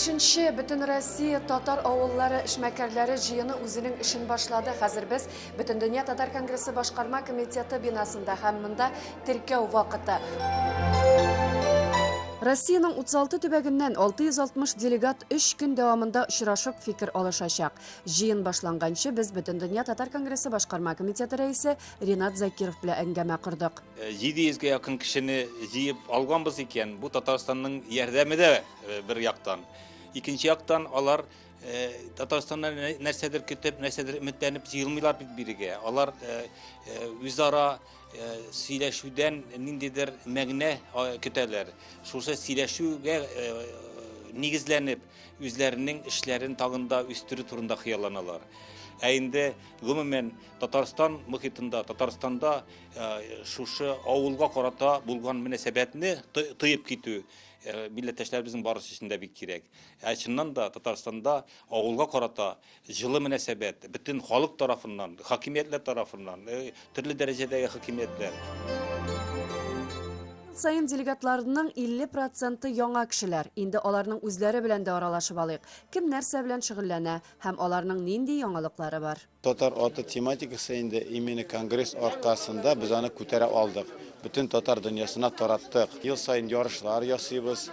Бишенче Бөтенроссия татар авыллары эшмәкәрләре җыены үзенең эшен башлады. Хәзер без Бөтендөнья татар конгрессы башкарма комитеты бинасында һәм монда теркәү вакыты. Россиянең 36 төбәгеннән 660 делегат өч көн дәвамында очрашып фикер алышачак. Җыен башланганчы без Бөтендөнья татар конгрессы башкарма комитеты рәисе Ринат Закиров белән әңгәмә кордык. 700 гә якын кешене җыеп алганбыз икән, бу Татарстанның ярдәме дә бер яктан. Икенче яктан алар Татарстаннан нәрсәдер көтеп, нәрсәдер өметләнеп җыелмыйлар бит бирегә. Алар үзара сөйләшүдән ниндидер мәгънә көтәләр. Шушы сөйләшүгә нигезләнеп, үзләренең эшләрен тагын да үстерү турында хыялланалар. Ә инде гомумән Татарстан мохитында, Татарстанда шушы авылга карата булган мөнәсәбәтне тоеп китү милләттәшләребезнең барысы өчен дә бик кирәк. Ә чыннан да Татарстанда авылга карата җылы мөнәсәбәт бөтен халык тарафыннан, хакимиятләр тарафыннан, төрле дәрәҗәдәге хакимиятләр. Ел саен делегатларның 50 проценты яңа кешеләр. Инде аларның үзләре белән дә аралашып алыйк. Кем нәрсә белән шөгыльләнә һәм аларның нинди яңалыклары бар? Татар аты тематикасы инде именно конгресс аркасында без аны күтәрә алдык. Бөтен татар дөньясына тараттык. Ел саен ярышлар ясыйбыз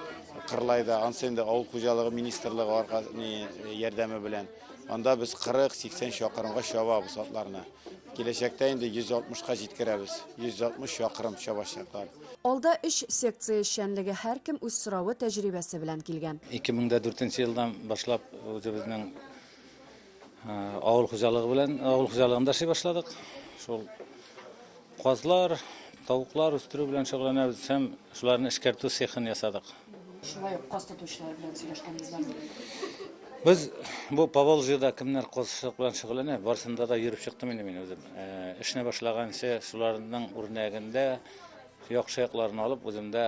Кырлайда, ансы инде авыл хуҗалыгы министрлыгы арка ни ярдәме белән. Анда без 40-80 чакрымга чабабыз атларны. Киләчәктә инде 160-ка җиткерәбез. 160 чакрым чабачаклар. Алда өч секция эшчәнлеге, һәркем үз соравы, тәҗрибәсе белән килгән. 2004 елдан башлап үзебезнең Авыл хуҗалыгы белән, авыл хуҗалыгында эшли башладык. Шул казлар, тавыклар үстерү белән шөгыльләнәбез һәм шуларны эшкәртү цехын ясадык. Шулай ук каз тотучылар белән сөйләшкәнегез бармы? Без бу Поволжьеда кемнәр казчылык белән шөгыльләнә, барысында да йөреп чыктым инде мин үзем. Эшне башлаганчы шуларның үрнәгендә яхшы якларын алып, үземдә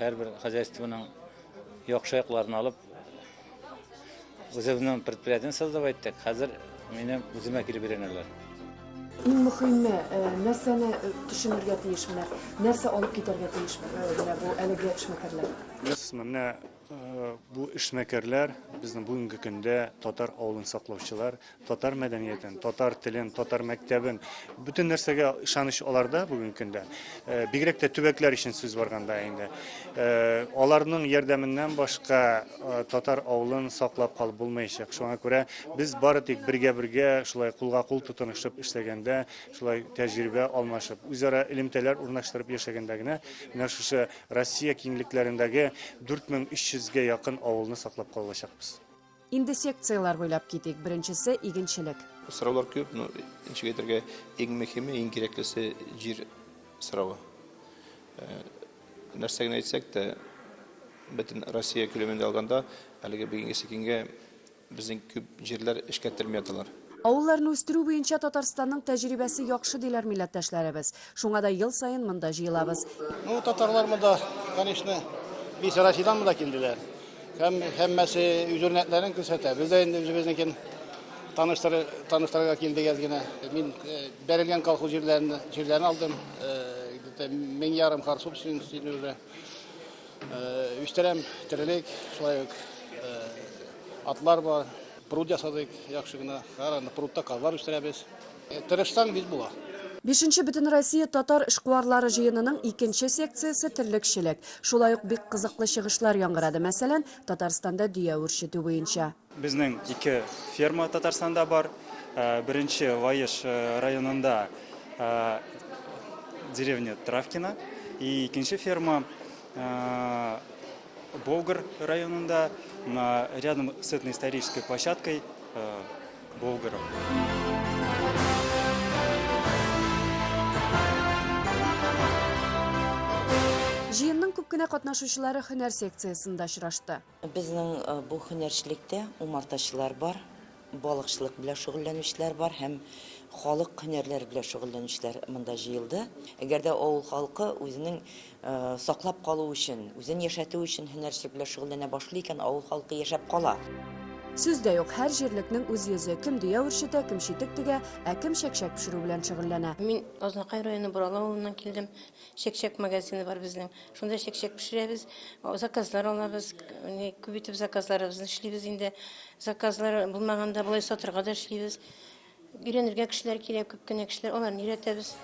һәрбер хозяйствоның яхшы якларын алып, Үзебезнең предприятиене создавать иттек. Хәзер минем үземә килеп өйрәнәләр. Иң мөхиме, нәрсәне төшенергә тиеш менә, нәрсә алып китәргә тиеш менә бу әлеге эшмәкәрләр? Беләсезме, менә бу эшмәкәрләр безнең бүгенге көндә татар авылын саклаучылар, татар мәдәниятен, татар телен, татар мәктәбен, бөтен нәрсәгә ышаныч аларда бүгенге көндә. Э, бигрәк тә төбәкләр өчен сүз барганда инде. Э, аларның ярдәменнән башка э, татар авылын саклап калып булмаячак. Шуңа күрә без бары тик бергә-бергә шулай кулга-кул тотынышып эшләгәндә, шулай тәҗрибә алмашып, үзара элемтәләр урнаштырып яшәгәндә генә менә шушы Россия киңлекләрендәге 4300 гә якын авылны саклап кала алачакбыз. Инде секцияләр буйлап китик. Беренчесе, игенчелек. Сораулар күп, но ничек әйтергә, иң мөһиме, иң кирәклесе җир соравы. Нәрсә генә әйтсәк тә, бөтен Россия күләмендә алганда, әлеге бүгенгесе көнгә безнең күп җирләр эшкәртелми яталар. Авылларны үстерү буенча Татарстанның тәҗрибәсе яхшы, диләр милләттәшләребез. Шуңа да ел саен монда җыелабыз. Ну, татарлар монда, конечно, весь Россиядән монда килделәр. Һәм һәммәсе үз үрнәкләрен күрсәтә. Без дә инде үзебезнекен таныштыр, таныштырырга килдек әз генә. Мин э, бәрелгән колхоз җирләрен, җирләрен алдым. Э, где-то 1500 га собственности уже. Э, үстерәм терлек, шулай ук атлар бар. Пруд ясадык яхшы гына. Хәзер прудта казлар үстерәбез. Тырышсаң, бит була. Бишенче Бөтенроссия татар эшкуарлары җыенының икенче секциясе терлекчелек. Шулай ук бик кызыклы чыгышлар яңгырады, мәсәлән, Татарстанда дөя үрчетү буенча. Безнең ике ферма Татарстанда бар. Беренче Лаеш районында деревня Травкино. И икенче ферма Болгар районында, рядом с этноисторической площадкой Болгаров. Җыенның күп кенә катнашучылары һөнәр секциясендә очрашты. Безнең бу һөнәрчелектә умартачылар бар, балыкчылык белән шөгыльләнүчеләр бар һәм халык һөнәрләре белән шөгыльләнүчеләр монда җыелды. Әгәр дә авыл халкы үзенең саклап калу өчен, үзен яшәтү өчен һөнәрчелек белән шөгыльләнә башлый икән, авыл халкы яшәп кала. Сүз дә юк, һәр җирлекнең үз йөзе. Кем дөя үрчетә, кем читек тегә, ә кем чәкчәк пешерү белән шөгыльләнә. Мин Азнакай районы Буралы авылыннан килдем. Чәкчәк магазины бар безнең. Шунда чәкчәк пешерәбез, заказлар алабыз. Күп итеп заказларыбызны эшлибез инде. Заказлар булмаганда болай сатырга да эшлибез. Өйрәнергә кешеләр килә, күп кенә кешеләр, аларны өйрәтәбез.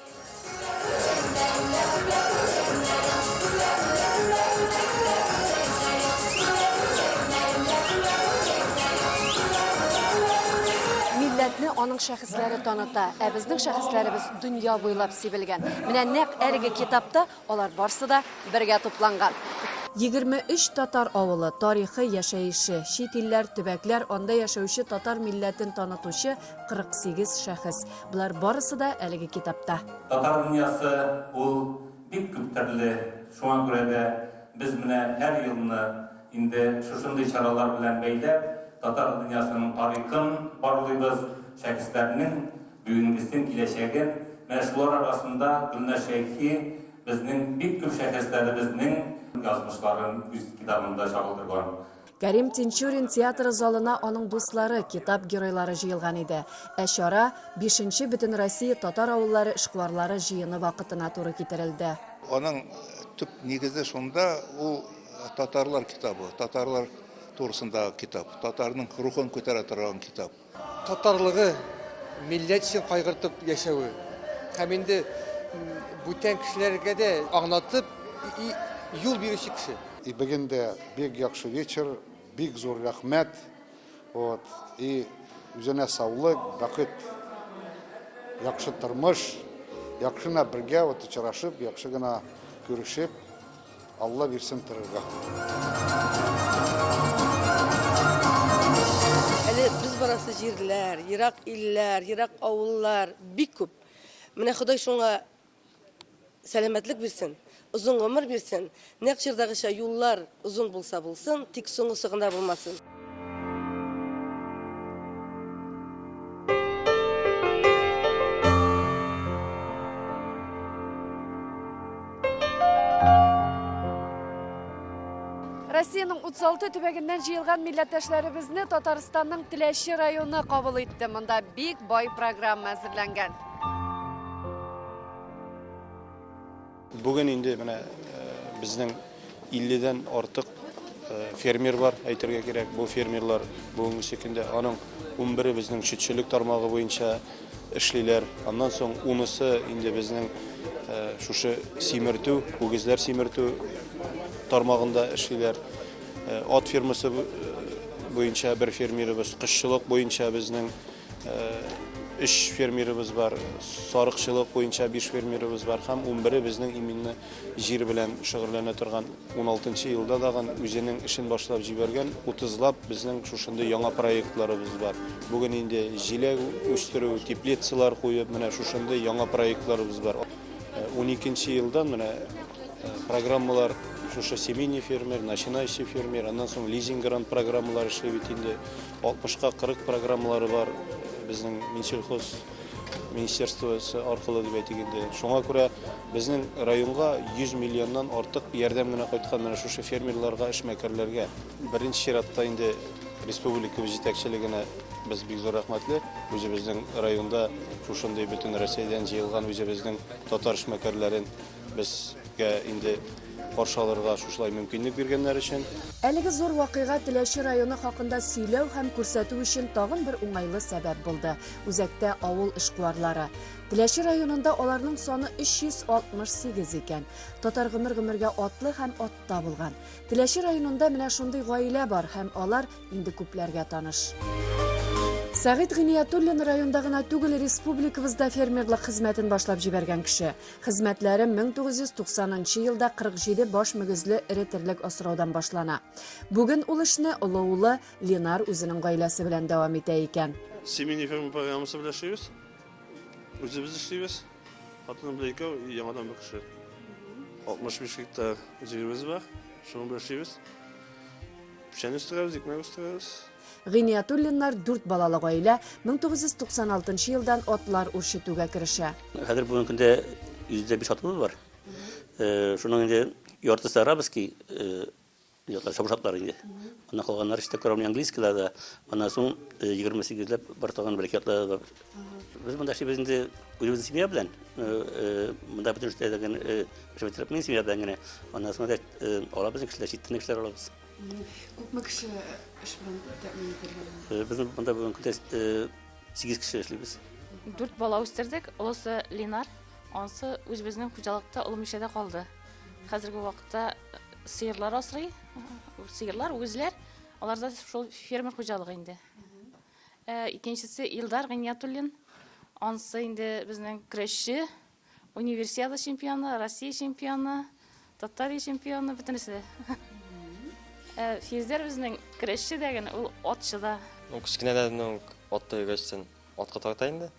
Милләтне аның шәхесләре таныта, ә безнең шәхесләребез дөнья буйлап сибелгән. Менә нәкъ әлеге китапта Алар барсы да бергә тупланган. 23 татар авылы, тарихы, яшәеше, чит илләр, төбәкләр, анда яшәүче татар милләтен танытучы 48 шәхес. Болар барысы да әлеге китапта. Татар дөньясы ул бик күптөрле, шуңа күрә дә без менә һәр елны инде шушындый чаралар белән бәйләп, татар дөньясының тарихын барлыйбыз, шәхесләрнең Бүгенгесен, киләчәген, менә шулар арасында Гөлназ Шәйхи безнең бик күп шәхесләребезнең язмышларын үз китабында чагылдырган. Кәрим Тинчурин театры залына аның дуслары, китап геройлары җыелган иде. Ә чара Бишенче Бөтенроссия татар авыллары эшкуарлары җыены вакытына туры китерелде. Аның төп нигезе шунда, ул татарлар китабы, татарлар турысындагы китап, татарның рухын күтәрә торган китап. Татарлыгы, милләт өчен кайгыртып яшәве һәм инде бүтән кешеләргә дә аңлатып юл бирүче кеше. И бүген дә бик яхшы вечер, бик зур рәхмәт. Вот. И үзенә саулык, бәхет, яхшы тормыш, яхшы гына бергә вот очрашып, яхшы гына күрешеп. Алла бирсен торырга. Әле без барасы җирләр, ерак илләр, ерак авыллар бик күп. Менә Ходай шуңа сәламәтлек бирсен, озын гомер бирсен. Нәкъ җырдагыча юллар озын булса булсын, тик соңгысы гына булмасын. Россиянең 36 төбәгеннән җыелган милләттәшләребезне Татарстанның Теләче районы кабул итте. Монда бик бай программа әзерләнгән. Бүген инде менә безнең 50дән артык фермер бар, әйтергә кирәк. Бу фермерлар бүгенге көндә аның 11-е безнең сөтчелек тармагы буенча эшлиләр. Аннан соң унысы инде безнең шушы симертү, үгезләр симертү тармагында эшлиләр. Ат фермасы буенча бер фермерыбыз, кошчылык буенча безнең өч фермерыбыз бар, сарыкчылык буенча биш фермерыбыз бар һәм унбере безнең именно җир белән шөгыльләнә торган уналтынчы елда тагын үзенең эшен башлап җибәргән утызлап безнең шушындый яңа проектларыбыз бар. Бүген инде җиләк үстерү, теплицалар куеп, менә шушындый яңа проектларыбыз бар. Уникенче елдан менә программалар шушы семейный фермер, начинающий фермер, аннан соң лизинг грант программалары эшли бит инде. Алтмышка 40 программалары бар безнең Минсельхоз министерствосы аркылы дип әйтик инде. Шуңа күрә безнең районга 100 миллионнан артык ярдәм генә кайткан менә шушы фермерларга, эшмәкәрләргә. Беренче чиратта инде республикабыз җитәкчелегенә без бик зур рәхмәтле. Үзебезнең районда шушындый бөтен Рәсәйдән җыелган үзебезнең татар эшмәкәрләрен Безгә инде каршы алырга шушылай мөмкинлек биргәннәр өчен. Әлеге зур вакыйга Теләче районы хакында сөйләү һәм күрсәтү өчен тагын бер уңайлы сәбәп булды. Үзәктә авыл эшкуарлары. Теләче районында аларның саны 368 икән. Татар гомер-гомергә атлы һәм атта булган. Теләче районында менә шундый гаилә бар һәм алар инде күпләргә таныш. Сәгыйть Гыйниятуллин районда гына түгел, республикабызда фермерлык хезмәтен башлап җибәргән кеше. Хезмәтләре 1990 нчы елда 47 баш мөгезле эре терлек асраудан башлана. Бүген ул эшне олы улы Ленар үзенең гаиләсе белән дәвам итә икән. Семейный ферма программасы белән эшлибез. Үзебез эшлибез. Хатыным белән икәү, яңадан бер кеше. 65 гектар җиребез бар. Шуның белән эшлибез. Печән үстерәбез, икмәк үстерәбез. Гыйниятуллиннар дүрт балалы гаилә 1996 нчы елдан атлар үрчетүгә керешә. Хәзер бүгенге көндә 105 атыбыз бар. Шуның инде яртысы арабский. Ятлар, чабышатлар инде. Аннан калганнары чистокровный английскийлар да. Аннан соң 28 ләп бар торган бәләкәй атлар да бар. Без монда эшлибез инде үзебезнең семья белән. Монда бөтен эштә дә эшләп мин семья белән генә. Аннан соң да алабыз кешеләр, читтән кешеләр алабыз. Күпме кеше эш белән тәэмин ителгән? Безнең монда бүгенге көндә 8 кеше эшлибез. Дүрт бала үстердек. Олысы Ленар, анысы үзебезнең хуҗалыкта Олы Мишәдә калды. Хәзерге вакытта сыерлар асрый, сыерлар, үгезләр. Аларда шул фермер хуҗалыгы инде. Ә, икенчесе Илдар Гыйниятуллин. Анысы инде безнең көрәшче, универсиада чемпионы, Россия чемпионы, Татария чемпионы, бөтенесе дә. Ә, Фирзәр безнең көрәшче дә генә, ул атчы да. Ну, кечкенәдән үк атта йөргәчтен атка тарта инде.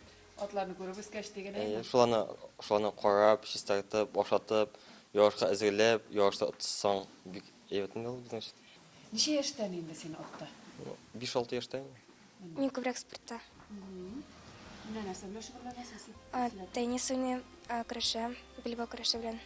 Атларны күреп үскәч диген, әйеме? Әйе, шуларны, шуларны карап, чистартып, ашатып, ярышка әзерләп, ярышта оттырсаң, бик әйбәт инде ул безнең өчен. Ничә яшьтән инде син атта? Биш-алты яшьтә инде. Мин күбрәк спортта. Менә нәрсә белән шөгыльләнәсең син? Теннис уйныйм, көрәшәм, билбау көрәше белән.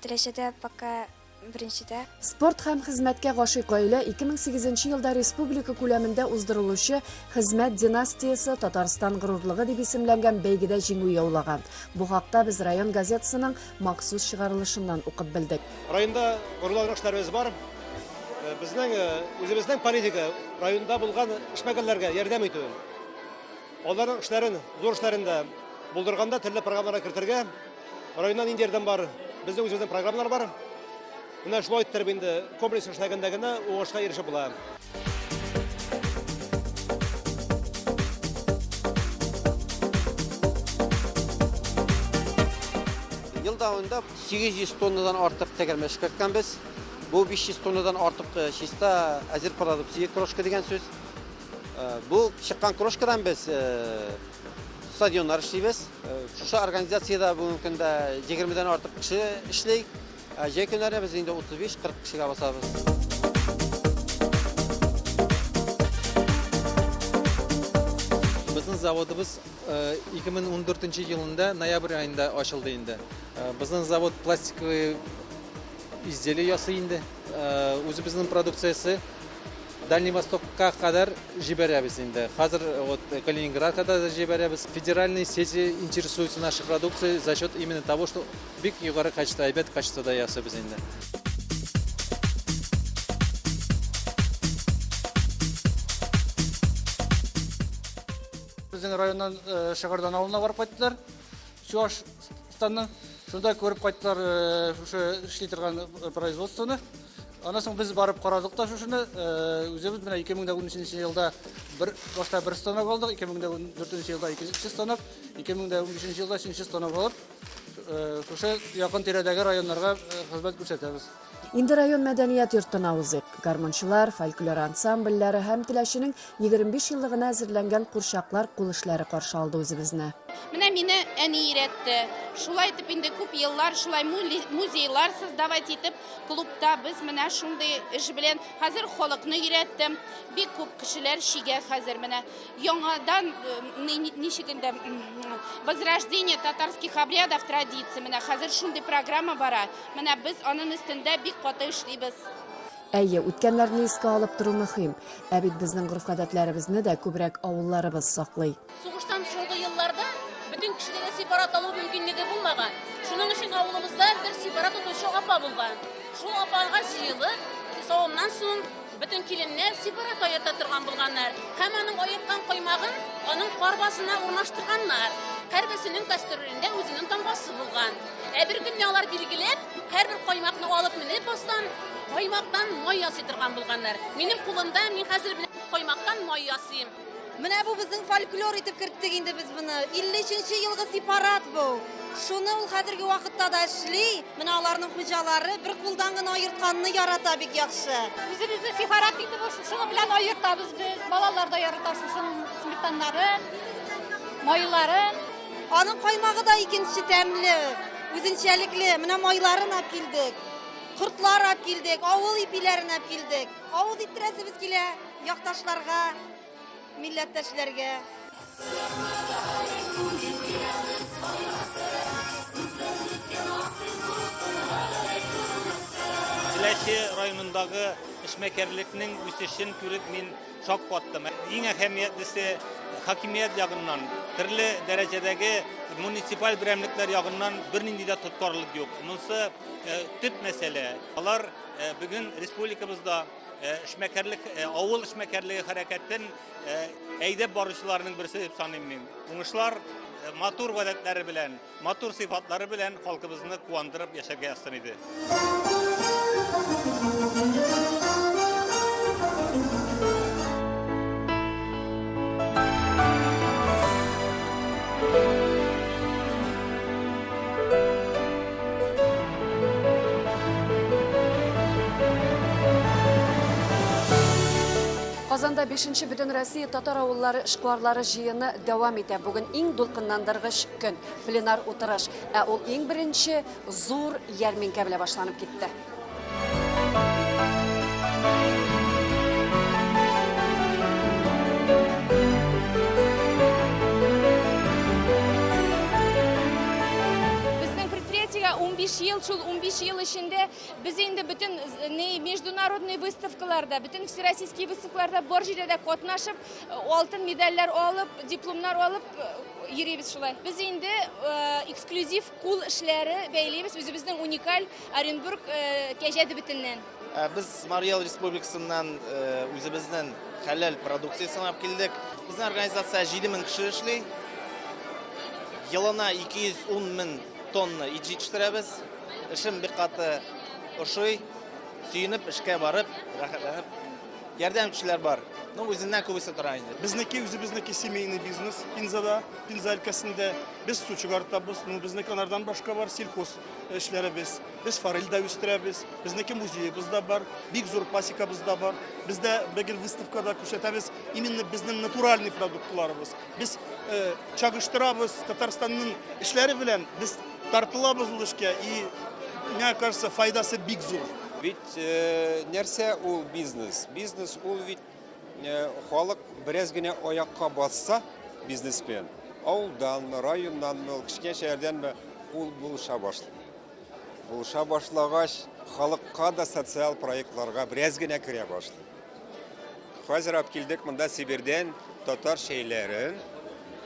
Теләчәдә пока беренчедә. Спорт һәм хезмәткә гашыйк гаилә 2008 нче елда республика күләмендә уздырылучы Хезмәт династиясе, Татарстан горурлыгы дип исемләнгән бәйгедә җиңү яулаган. Бу хакта без район газетасының махсус чыгарылышыннан укып белдек. Районда горурланырлык эшләребез бар. Безнең үзебезнең политика районда булган эшмәкәрләргә ярдәм итү. Аларның эшләрен, зур эшләрен дә булдырганда төрле программаларга кертергә. Районнан нинди ярдәм бар? Безнең үзебезнең программалар бар. Менә шулай иттереп инде комплекс эшләгәндә генә уңышка ирешеп була. Ел дәвамында 800 тоннадан артык тәгәрмәч эшкәрткәнбез. Бу 500 тоннадан артык э, чиста әзер продукция крошка дигән сүз. Э, бу чыккан крошкадан без э, стадионнар эшлибез. Шушы организациядә бүгенге көндә 20-дән артык кеше эшли. Ә җәй көннәрендә без инде 35-40 кешегә басабыз. Безнең заводыбыз 2014 елында ноябрь аенда ачылды инде. Безнең завод пластиковый изделие ясый инде. Үзебезнең продукциясе Дальний Востокка кадәр җибәрәбез инде. Хәзер вот Калининградка да җибәрәбез. Федеральные сети интересуются нашей продукцией за счет именно того, что бик югары качество, әйбәт качествода ясыйбыз инде. Безнең районнан Шыгырдан авылына барып кайттылар. Чуашстанның. Шунда күреп кайттылар шушы эшли торган производствоны. Аннан соң без барып карадык та шушыны. Үзебез менә 2013 елда бер башта бер станок алдык, 2014 елда икенче станок, 2015 елда өченче станок алып, шушы якын тирәдәге районнарга хезмәт күрсәтәбез. Инде район мәдәният йортына узыйк. Гармунчылар, фольклор ансамбльләре һәм Теләченең 25 еллыгына әзерләнгән курчаклар кул эшләре каршы алды үзебезне. Менә мине әни өйрәтте. Шулай итеп инде күп еллар шулай музейлар создавать итеп, Клубта без менә шундый эш белән хәзер халыкны өйрәттем. Бик күп кешеләр чигә хәзер менә. Яңадан ничек инде возрождение татарских обрядов традиций менә хәзер шундый программа бара. Менә без аның өстендә бик каты эшлибез. Әйе, үткәннәрне искә алып тору мөһим. Ә бит безнең гореф-гадәтләребезне дә күбрәк авылларыбыз саклый. Сугыштан соңгы елларда бөтен кешедә дә сепарат алу мөмкинлеге булмаган. Шуның өчен авылыбызда бер сепарат тотучы апа булган. Шул апага җыелып, савымнан соң бөтен киленнәр сепарат аерта торган булганнар. Һәм аның аерткан каймагын аның карбасына урнаштырганнар. Һәрберсенең кастрюлендә үзенең тамгасы булган. Ә бер көнне алар билгеләп, һәрбер каймакны алып менеп бастан, каймактан май ясый торган булганнар. Минем кулымда, мин хәзер менә каймактан май ясыйм. Менә бу безнең фольклор итеп керттек инде без моны. 53 елгы сепарат бу. Шуны ул хәзерге вакытта да эшли. Менә аларның хуҗалары бер кулдан гына аертканны ярата бик яхшы. Үзебезнең сепарат инде бу, шушының белән аертабыз без. Балалар да ярата шушының сметаннарын, майларын. Аның каймагы да икенче тәмле, үзенчәлекле. Менә майларын алып килдек, кортлар алып килдек, авыл ипиләрен алып килдек. Авыз иттерәсебез килә якташларга. Милләттәшләргә. Теләче районындагы эшмәкәрлекнең үсешен күреп мин шаккаттым. Иң әһәмиятлесе хакимият ягыннан, төрле дәрәҗәдәге муниципаль берәмлекләр ягыннан бернинди дә тоткарлык юк. Монысы э, төп мәсьәлә. Алар э, бүген республикабызда э, эшмәкәрлек, авыл эшмәкәрлеге хәрәкәтен әйдәп баручыларның берсе дип саныйм мин. Уңышлар матур гадәтләре белән, Матур сыйфатлары белән халкыбызны куандырып яшәргә язсын иде. Казанда 5 Бөтенроссия татар авыллары эшкуарлары җыены дәвам итә. Бүген иң дулкынландыргыч көн, пленар утырыш. Ә ул иң беренче зур ярминкә белән башланып китте. Безнең предприятиегә 15 ел, шул 15 ел эчендә без инде бөтен международный выставкаларда, бөтен всероссийский выставкаларда бар җирдә дә катнашып, алтын медальләр алып, дипломнар алып йөрибез шулай. Без инде эксклюзив кул эшләре бәйлибез, үзебезнең уникаль Оренбург кәҗә дебетеннән. Без Марий Эл Республикасыннан үзебезнең хәләл продукциясен алып килдек. Безнең организация 7000 кеше эшли. Елына 210 мең тонна ит җитештерәбез. Эшем бик каты ошый. Сөенеп эшкә барып, рәхәтләнеп Ярдәм итүчеләр бар. Ну, үзеннән күбесе тора инде. Безнеке үзебезнеке семейный бизнес Пензада, Пенза өлкәсендә. Без су чыгартабыз, ну, безнеке анардан башка бар, сельхоз эшләребез. Без форель дә үстерәбез. Безнеке музеебыз да бар, бик зур пасекабыз да бар. Без дә бөгел выставкада күрсәтәбез именно безнең натуральный продуктларыбыз. Без э, чагыштырабыз Татарстанның эшләре белән, без тартылабыз ул эшкә и, мне кажется, файдасы бик зур. Бит нәрсә ул бизнес? Бизнес ул бит халык бераз генә аякка басса, бизнесмен, авылданмы, районнанмы, ул кечкенә шәһәрдәнме, ул булыша башлый. Булыша башлагач, халыкка да социаль проектларга бераз генә керә башлый. Хәзер алып килдек монда Сибирдән татар чәйләрен.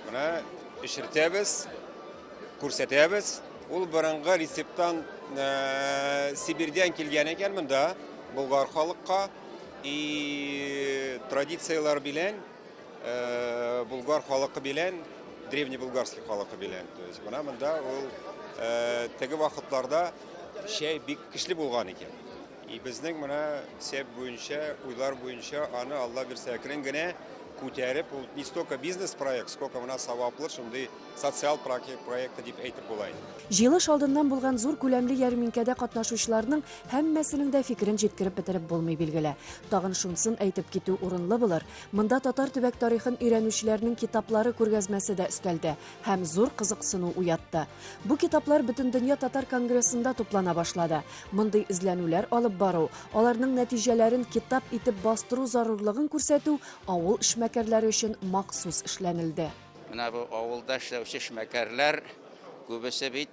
Менә эчертәбез. Күрсәтәбез. Ул борынгы рецепттан Сибирдән килгән икән монда, болгар халыкка. И традицияләр белән, болгар халыкы белән, древний булгарский халыкы белән. То есть менә монда ул теге вакытларда чәй бик көчле булган икән. И безнең менә сәб буенча, уйлар буенча аны Алла бирсә әкрен генә күтәреп, ул не столько бизнес-проект, сколько менә саваплы шундый социаль проекты дип әйтеп була инде. Җыелыш алдыннан булган зур күләмле ярминкәдә катнашучыларның һәммәсенең дә фикерен җиткереп бетереп булмый, билгеле. Тагын шунсын әйтеп китү урынлы булыр, монда татар төбәк тарихын өйрәнүчеләрнең китаплары күргәзмәсе дә өстәлде һәм зур кызыксыну уятты. Бу китаплар Бөтендөнья татар конгрессында туплана башлады. Мондый эзләнүләр алып бару, аларның нәтиҗәләрен китап итеп бастыру зарурлыгын күрсәтү авыл эшмәкәрләре өчен махсус эшләнелде. Менә бу авылда эшләүче эшмәкәрләр күбесе бит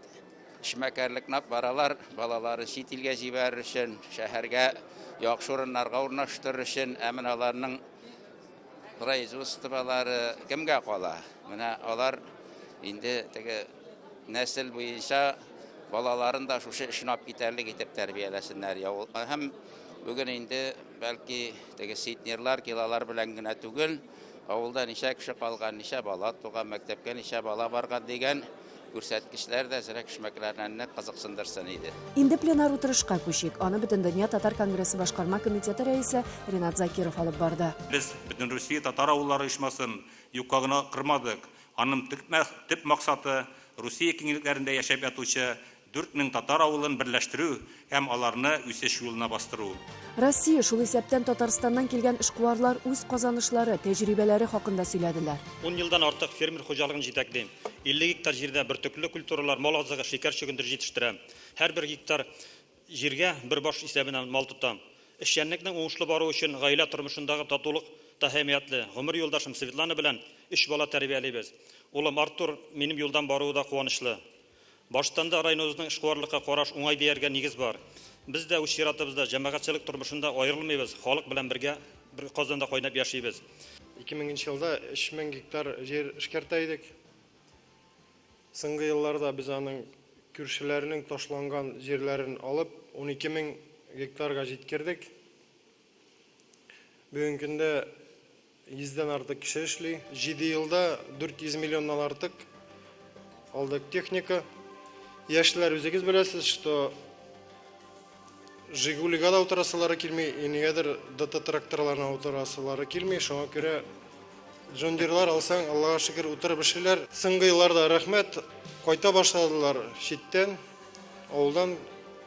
эшмәкәрлекне алып баралар, балаларын чит илгә җибәрер өчен, шәһәргә яхшы урыннарга урнаштырыр өчен, ә менә аларның производстволары кемгә кала? Менә алар инде теге нәсел буенча балаларын да шушы эшне алып китәрлек итеп тәрбияләсеннәр. Һәм бүген инде бәлки теге ситнерлар, килалар белән генә түгел, Авылда ничә кеше калган, ничә бала туган, мәктәпкә ничә бала барган дигән күрсәткечләр дә әзрәк эшмәкәрләрне кызыксындырсын иде. Инде пленар утырышка күчик. Аны Бөтендөнья татар конгрессы башкарма комитеты рәисе Ринат Закиров алып барды. Без Бөтенрусия татар авыллары оешмасын юкка гына кормадык. Аның төп максаты, Русия киңлекләрендә яшәп ятучы 4000 татар авылын берләштерү һәм аларны үсеш юлына бастыру. Россия, шул исәптән Татарстаннан килгән эшкуарлар үз казанышлары, тәҗрибәләре хакында сөйләделәр. Ун елдан артык фермер хуҗалыгын җитәклим. 50 гектар җирдә бөртекле культуралар, мал азыгы, шикәр чөгендере җитештерәм. Һәрбер гектар җиргә бер баш исәбеннән мал тотам. Эшчәнлекнең уңышлы баруы өчен гаилә тормышындагы татулык та әһәмиятле. Гомер юлдашым Светлана белән өч бала тәрбиялибез. Улым Артур минем юлдан баруы да куанычлы. Баштан да районыбызның эшкуарлыкка караш уңай дияргә нигез бар. Без дә үз чиратыбызда җәмәгатьчелек тормышында аерылмыйбыз, халык белән бергә бер казанда кайнап яшибез. 2000 нче елда 3000 гектар җир эшкәртә идек. Соңгы елларда без аның күршеләренең ташланган җирләрен алып, 12 мең гектарга җиткердек. Бүгенге көндә йөздән артык кеше эшли. Җиде елда 400 миллионнан артык алдык техника. Яшьләр үзегез беләсез, что Жигулига да утырасылары килми, и нигәдер ДТ тракторларына утырасылары килми. Шуңа күрә Джон Дирлар алсаң, Аллага шөкер, утырып эшлиләр. Соңгы елларда рәхмәт, кайта башладылар читтән, авылдан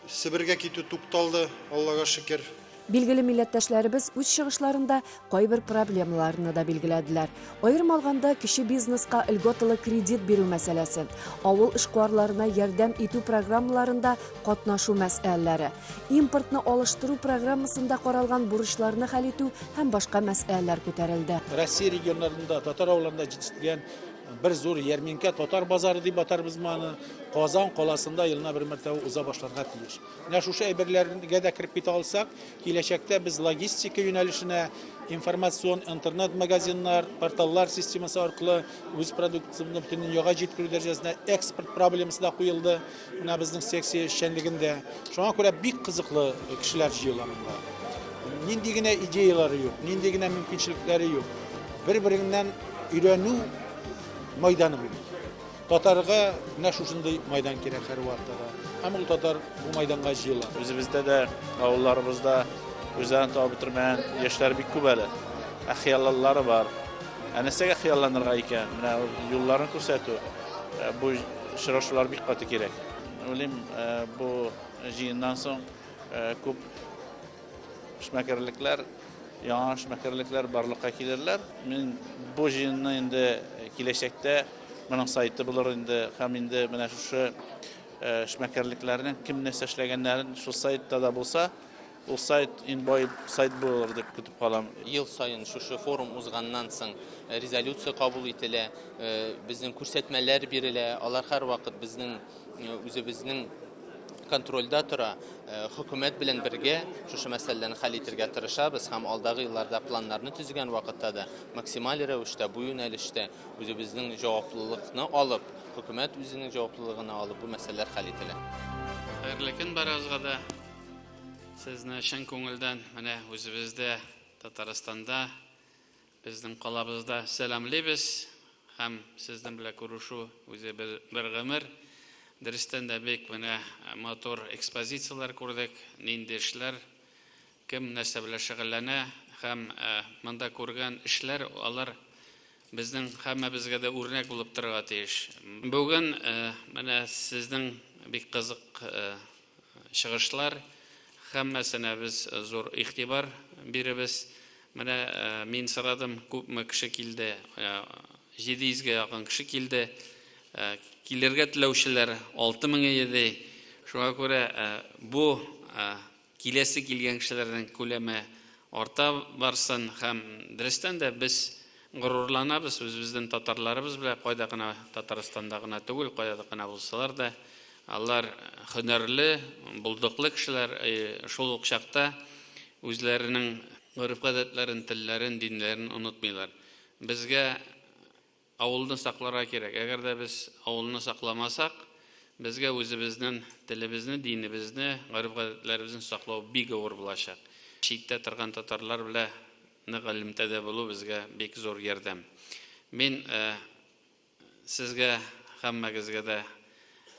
Себергә китү тукталды, Аллага шөкер. Билгеле милләттәшләребез үз чыгышларында кайбер проблемаларны да билгеләделәр. Аерым алганда, кече бизнеска льготалы кредит бирү мәсьәләсе, авыл эшкуарларына ярдәм итү программаларында катнашу мәсьәләләре, импортны алыштыру программасында каралган бурычларны хәл итү һәм башка мәсьәләләр күтәрелде. Россия регионнарында, татар авылларында җитештерелгән бер зур ярминкә, татар базары дип атарбызмы аны, Казан каласында елына бер мәртәбә уза башларга тиеш. Менә шушы әйберләргә дә кереп китә алсак, киләчәктә без логистика юнәлешенә, информацион интернет-магазиннар, порталлар системасы аркылы үз продукциябезне бөтен дөньяга җиткерү дәрәҗәсенә экспорт проблемасы да куелды менә безнең секция эшчәнлегендә. Шуңа күрә бик кызыклы кешеләр җыела монда. Нинди генә идеяләре юк, нинди генә мөмкинчелекләре юк. Бер-береңнән өйрәнү майданы бу. Татарга менә шушындый майдан кирәк һәрвакытта да. Һәм ул татар бу майданга җыела. Үзебездә дә, авылларыбызда үзләрен табып бетермәгән яшьләр бик күп әле. Ә хыяллары бар. Ә нәрсәгә хыялланырга икән? Менә юлларын күрсәтү, э, бу очрашулар бик каты кирәк. Уйлыйм, э, бу җыеннан соң э, күп Эшмәкәрлекләр, яңа эшмәкәрлекләр барлыкка килерләр. Мин бу җыенны инде киләчәктә моның сайты булыр инде һәм инде менә шушы э, эшмәкәрлекләрнең кем нәрсә эшләгәннәрен шул сайтта да булса, ул сайт иң бай сайт булыр дип көтеп калам. Ел саен шушы форум узганнан соң э, резолюция кабул ителә, э, безнең күрсәтмәләр бирелә, алар һәрвакыт безнең үзебезнең контрольдә тора. Хөкүмәт белән бергә шушы мәсьәләләрне хәл итергә тырышабыз һәм алдагы елларда планнарны төзегән вакытта да максималь рәвештә бу юнәлештә үзебезнең җаваплылыкны алып, хөкүмәт үзенең җаваплылыгына алып бу мәсьәләләр хәл ителә. Хәерле көн барыгызга да. Сезне чын күңелдән менә үзебездә Татарстанда Безнең калабызда сәламлибез һәм сезнең белән күрешү үзе бер, бер гомер. Дөрестән дә бик менә матур экспозицияләр күрдек, нинди эшләр, кем нәрсә белән шөгыльләнә һәм монда күргән эшләр алар безнең һәммәбезгә дә үрнәк булып торырга тиеш. Бүген менә сезнең бик кызык чыгышлар, һәммәсенә без зур игътибар биребез. Менә мин сорадым, күпме кеше килде? 700 гә якын кеше килде. Килергә теләүчеләр 6000 иде. Шуңа күрә бу киләсе килгән кешеләрнең күләме арта барсын һәм дөрестән дә без горурланабыз үзебезнең татарларыбыз белән, кайда гына Татарстанда гына түгел, кайда гына булсалар да, алар һөнәрле, булдыклы кешеләр, шул ук чакта үзләренең гореф-гадәтләрен, телләрен, диннәрен онытмыйлар. Безгә Авылны сакларга кирәк. Әгәр дә без авылны сакламасак, безгә үзебезнен телебезне, динебезне, гореф-гадәтләребезне саклау бик авыр булачак. Читтә торган татарлар белә нык элемтәдә булу безгә бик зур ярдәм. Мин сезгә һәммәгезгә дә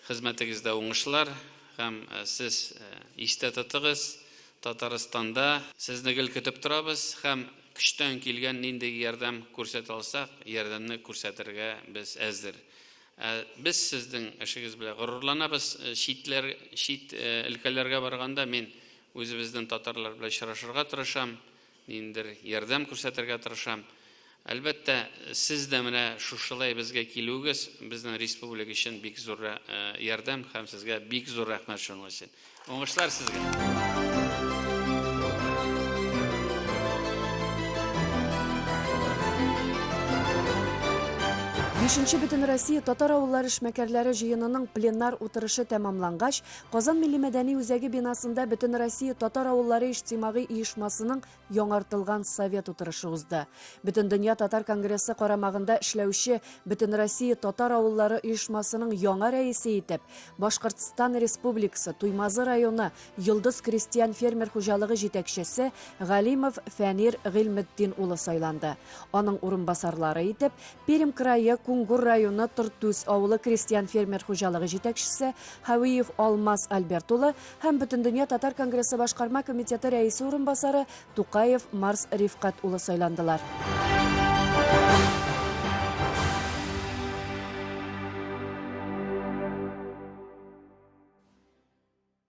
Хезмәтегездә уңышлар һәм сез истә тотыгыз, Татарстанда сезне гел көтеп торабыз һәм көчтән килгән нинди ярдәм күрсәтә алсак, ярдәмне күрсәтергә без әзер. Ә без сезнең эшегез белән горурланабыз. Читләр, чит өлкәләргә барганда мин үзебезнең татарлар белән очрашырга тырышам. Ниндидер ярдәм күрсәтергә тырышам. Әлбәттә, сез дә менә шушылай безгә килүегез безнең республика өчен бик зур ярдәм һәм сезгә бик зур рәхмәт шуның өчен. Уңышлар сезгә! Бишенче Бөтенроссия татар авыллары эшмәкәрләре җыенының пленар утырышы тәмамлангач, Казан милли-мәдәни үзәге бинасында Бөтенроссия татар авыллары иҗтимагый оешмасының яңартылган совет утырышы узды. Бөтендөнья татар конгрессы карамагында эшләүче Бөтенроссия татар авыллары оешмасының яңа рәисе итеп Башкортстан Республикасы Туймазы районы Йолдыз крестьян-фермер хуҗалыгы җитәкчесе Галимов Фәнир Гыйльметдин улы сайланды. Аның урынбасарлары итеп Пермь крае Кунгур районы Тортүз авылы крестьян-фермер хуҗалыгы җитәкчесе Хәвиев Алмаз Альберт улы һәм Бөтендөнья татар конгрессы башкарма комитеты рәисе урынбасары Тукаев Марс Рифкать улы сайландылар.